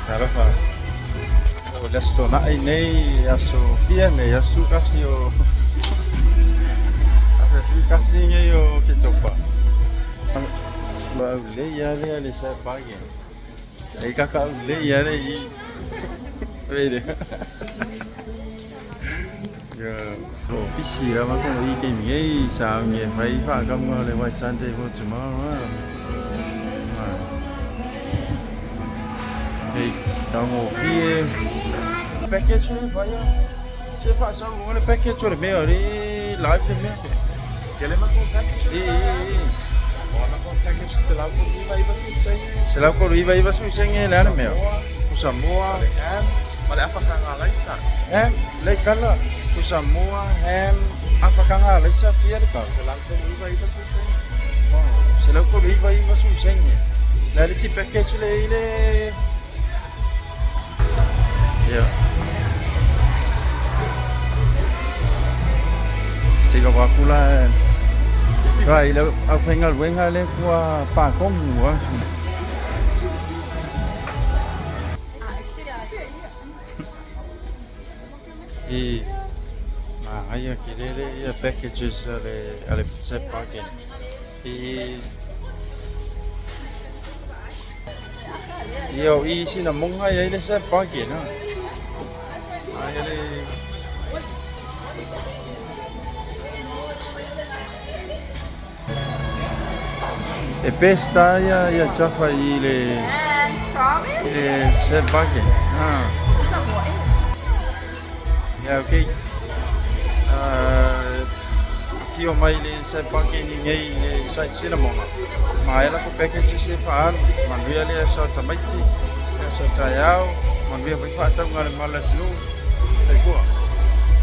Talofa. O le Aso Toonai nei, aso fia nei, aso 11 o aso 11 nei o Oketopa. Ua aulei lava lea le sad bargain. E kaka aulei lava le i. Vele. Ia, o pisi lava ko i taimi nei, sa nge fai whaakamuga o le White Sunday for tomorrow. Hei taugofie. Package le fai a. Se whaasau o le package o le mea o le live le mea. Ke le matou package I, i, i. O la matou package 139 90 sene. 139 90 sene le a le mea. Pusamoa. Le ham, ma le afakanga alaisa. Ham, le kala. Pusamoa, ham, afakanga alaisa fia le kau. 139 90 sene. 139 90 sene. Le a le isi package le i le. Ia. Se i lava atu la ai le aufaigaluega lea ua patogu a. I magaia kelele ia packages a le set bargain. I ia o i sina monga ia i le set bargain a. Ai le E best ia ia Jaffa i le Promise? i le set bargain. Ah. Ia, okay. Afio mai le set bargain i nei le site cinnamon. Ma ela ko packages e whaalu. Manuia le aso tamaiti, le aso taeao, manuia foi faatauga le malu atunuu. Soifua.